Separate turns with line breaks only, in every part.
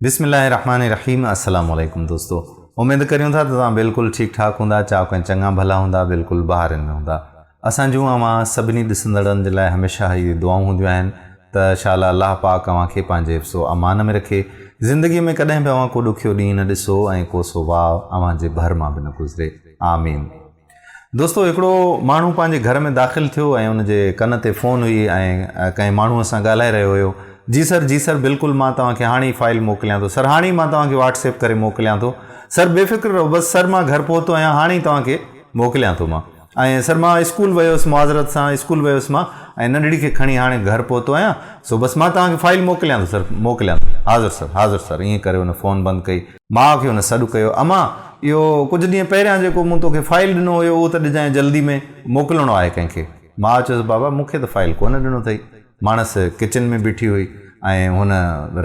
بسم الله الرحمن الرحيم السلام عليڪم دوستو اميد ڪريون ٿا ته توهان بلڪل ٺيڪ ٺاڪ هوندا چاڪ ۽ چڱا ڀلا هوندا بلڪل بهارين ۾ هوندا اسان جون اوهان سڀني ڏسندڙن جي لاء هميشه هي دعائون هونديون آهن ته شال الله پاڪ اوهان کي پنهنجي حفظ و امان ۾ رکي زندگي ۾ ڪڏهن به اوهان ڪو ڏکيو ڏينهن نه ڏسو ۽ ڪو سو واء اوهان جي ڀر مان به نه گذري آمين. دوستو هڪڙو ماڻهو پنهنجي گهر ۾ داخل ٿيو ۽ ان جي ڪن تي فون هئي ۽ ڪنهن ماڻهوء سان ڳالهائي رهيو هيو. جي سر جي سر بلڪل مان توهان کي هاڻي ئي فائيل موڪليان ٿو سر هاڻي ئي مان توهان کي واٽس ايپ ڪري موڪليان ٿو سر بي فڪر رهو بس سر مان گهر پهتو آهيان هاڻي ئي توهان کي موڪليان ٿو مان ۽ سر مان اسڪول ويو هيس معذرت سان اسڪول ويو هيس مان ۽ ننڍڙي کي کڻي هاڻي گهر پهتو آهيان سو بس مان توهان کي فائيل موڪليان ٿو سر موڪليان ٿو حاضر سر حاضر سر ائين ڪري هن فون بند ڪئي. ماء کي هن سڏ ڪيو، امان! اهو ڪجهه ڏينهن پهريان جيڪو مون توکي فائيل ڏنو هيو، اهو ته ڏجانء جلدي ۾ موڪلڻو آهي ڪنهن کي. ماء چيس، بابا! مون کي ته فائيل ڪونه ڏنو اٿئي. ماڻس ڪچن ۾ بيٺي هئي ۽ هن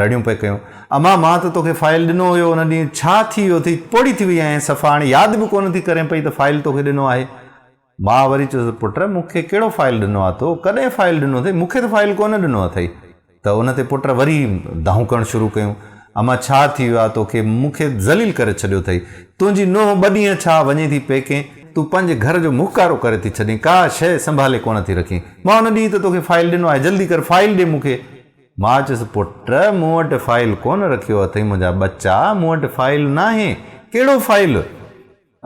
رڙيون پئي ڪيون، امان! مان ته توکي فائيل ڏنو هيو ان ڏينهن، ڇا ٿي ويو اٿئي؟ پوڙهي ٿي وئي آهين صفا، هاڻي ياد به ڪونه ٿي ڪرين پئي ته فائيل توکي ڏنو آهي. ماء وري چيس ته پٽ مون کي ڪهڙو فائيل ڏنو آ تو، ڪڏهن فائيل ڏنو اٿئي، مون کي ته فائيل ڪونه ڏنو اٿئي. ته ان تي پٽ وري دانهون ڪرڻ شروع ڪيون، امان ڇا ٿي ويو آ توکي، مون کي ذليل ڪري ڇڏيو اٿئي، تنهنجي نونهن ٻه ڏينهن ڇا وڃي ٿي پيڪين، تون پنهنجي گهر جو منهن ڪارو ڪري ٿي ڇڏين، ڪا شيء سنڀالي ڪونه ٿي رکين، مان ان ڏينهن ته توکي فائيل ڏنو آهي، جلدي ڪر فائيل ڏي مون کي. ماء چيس، پٽ مون وٽ فائيل ڪونه رکيو اٿئي، منهنجا ٻچا، مون وٽ فائيل ناهي، ڪهڙو فائيل؟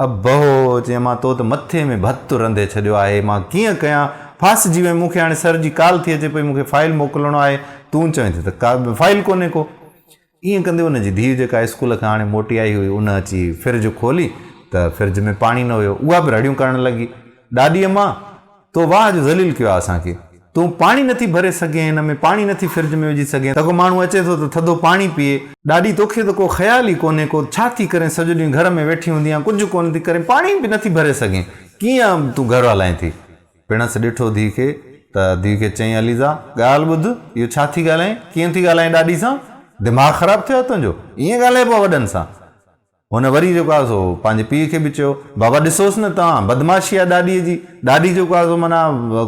ابهو! چيائين، مان تو ته مٿي ۾ ڀت رنڌي ڇڏيو آهي، مان ڪيئن ڪيان؟ ڦاسجي وئين، مون کي هاڻي سر جي ڪال ٿي اچي پئي، مون کي فائيل موڪلڻو آهي، تون چوين ٿي ته ڪا به فائيل ڪونهي ڪو. ائين ڪندي ان جي ڌيء جيڪا اسڪول کان هاڻي موٽي آئي هئي، ان اچي فرج کولي ته فرج ۾ پاڻي نه هيو. اها به رڙيون ڪرڻ لڳي، ڏاڏي امان! تو واهه جو ذليل ڪيو آهي اسان کي. تون پاڻي نٿي ڀري سگهين هن ۾ پاڻي نٿي فرج ۾ وجهي سگهين ته ڪو ماڻهو اچي ٿو ته ٿڌو پاڻي پيئي. ڏاڏي توکي ته ڪو خيال ئي ڪونهي ڪو ڇا ٿي ڪرين سڄو ڏينهن گهر ۾ ويٺي هوندي آهين ڪجهه ڪونه ٿي ڪرين پاڻي به نٿي ڀري سگهين ڪيئن تون گهر هلائين ٿي. پڻس ڏٺو ڌيء کي ته ڌيء کي چيائين عليزا ڳالهه ٻڌ اهو ڇا ٿي ڳالهائين ڪيئن ٿي ڳالهائين ڏاڏي سان دماغ خراب ٿيو آهي تنهنجو ائين ڳالهائبو آهي وڏن سان. هن وري جيڪو آهي سو پنهنجي پيء کي به چيو، بابا ڏسوس نه توهان، بدمعاشي آهي ڏاڏيء جي، ڏاڏي جيڪو آهي سو معنيٰ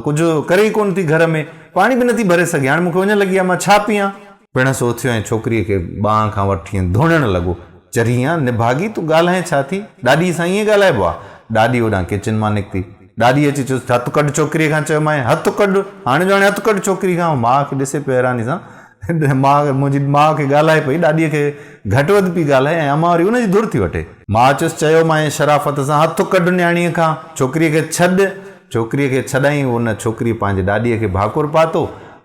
ڪجهه ڪري ئي ڪونه ٿي گهر ۾، پاڻي به نٿي ڀري سگهي، هاڻي مون کي اڃ لڳي آهي، مان ڇا پيئان؟ پڻس اٿيو ۽ ڇوڪريء کي ٻانهن کان وٺي ڌوڻڻ لڳو، چري آن، نڀاڳي، تون ڳالهائين ڇا ٿي؟ ڏاڏيء سان ائين ڳالهائبو آهي؟ ڏاڏي هوڏانهن ڪچن مان نڪتي. ڏاڏيء اچي چيس، هٿ ڪڍ ڇوڪريء کان چيومانء، هٿ ڪڍ، هاڻي جو هاڻي هٿ ڪڍ ڇوڪري کان. ماء کي ڏسي پيو حيراني سان، ماء منهنجي ماء کي ڳالهائي پئي، ڏاڏيء کي گهٽ وڌ پئي ڳالهائي ۽ امان وري ان جي ڌر ٿي وٺي. ماء چيس، چيومانء شرافت سان هٿ ڪڍ نياڻيء کان، ڇوڪريء کي ڇڏ. ڇوڪريء کي ڇڏائين، ان ڇوڪريء پنهنجي ڏاڏيء کي ڀاڪر پاتو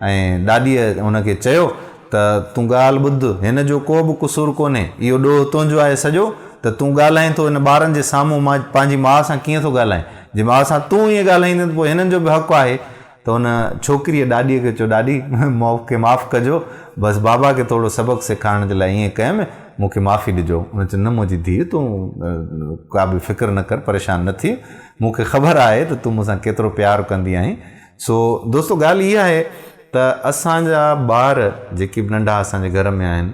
۽ ڏاڏيء هن کي چيو ته تون ڳالهه ٻڌ، هن جو ڪو به قصور ڪونهي، اهو ڏوهه تنهنجو آهي سڄو ته تون ڳالهائين ٿو، هن ٻارن جي سامهون مان پنهنجي ماء سان ڪيئن ٿو ڳالهائين؟ جي ماء سان تون ائين ڳالهائيندين ته پوء هنن جو به حق آهي ته هن ڇوڪريء ڏاڏيء کي چيو، ڏاڏي، مون کي معاف ڪجو، بس بابا کي ٿورو سبق سيکارڻ جي لاء ائين ڪيم، مون کي معافي ڏجو. هن چيو، نه منهنجي ڌيء، تون ڪا به فڪر نه ڪر، پريشان نه ٿيء، مون کي خبر آهي ته تون مون سان ڪيترو پيار ڪندي آهين. سو دوستو ڳالهه اها آهي ته اسان جا ٻار جيڪي به ننڍا اسان جي گهر ۾ آهن،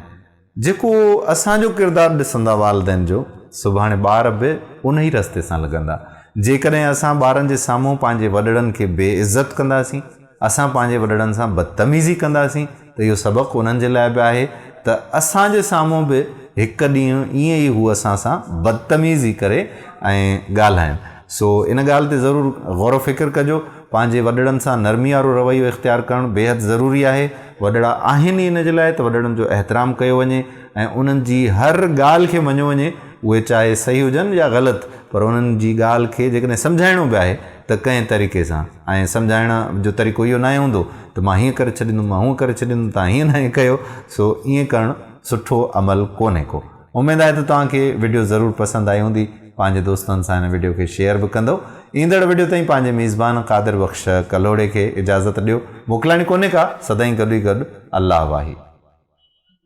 جيڪو اسان جو ڪردار ڏسندا والدين جو، سڀاڻي ٻار به انهي رستي سان لڳندا. جيڪڏهن اسان ٻارن جي سامهون پنهنجي وڏڙن کي بي عزت ڪنداسين، اسان پنهنجي وڏڙن سان بدتميزي ڪنداسين ته اهو سبق انهن جي لاء به آهي ته اسان جي سامهون به هڪ ڏينهن ائين ئي هو اسان سان بدتميزي ڪري ۽ ڳالهائين. سو ان ڳالهه تي ضرور غور و فڪر ڪجو. پنهنجي وڏڙن سان نرمي وارو رويو اختيار ڪرڻ بيحد ضروري آهي. وڏڙا آهن ئي ان جي لاء ته وڏڙن جو احترام ڪيو وڃي ۽ انهن جي هر ڳالهه کي مڃيو وڃي، اهي چاهي صحيح هجن يا غلط پر انهن جي ڳالهه کي جيڪڏهن سمجهائڻو به آهي ته ڪنهن طريقي سان ۽ سمجهائڻ جو طريقو اهو ناهي هوندو ته مان هيئن ڪري ڇڏيندم مان هونئن ڪري ڇڏيندم توهان هيئن ناهي ڪيو سو ائين ڪرڻ سٺو عمل ڪونهي ڪو. اميد آهي ته توهان کي وڊيو ضرور پسند آئي هوندي. پنهنجي دوستن سان هن وڊيو کي شيئر به ڪندو. ايندڙ وڊيو تائين پنهنجي ميزبان قادر بخش ڪلهوڙي کي اجازت ڏيو. موڪلاڻي ڪونهي ڪا، سدائين گڏ ئي گڏ. الله واهي.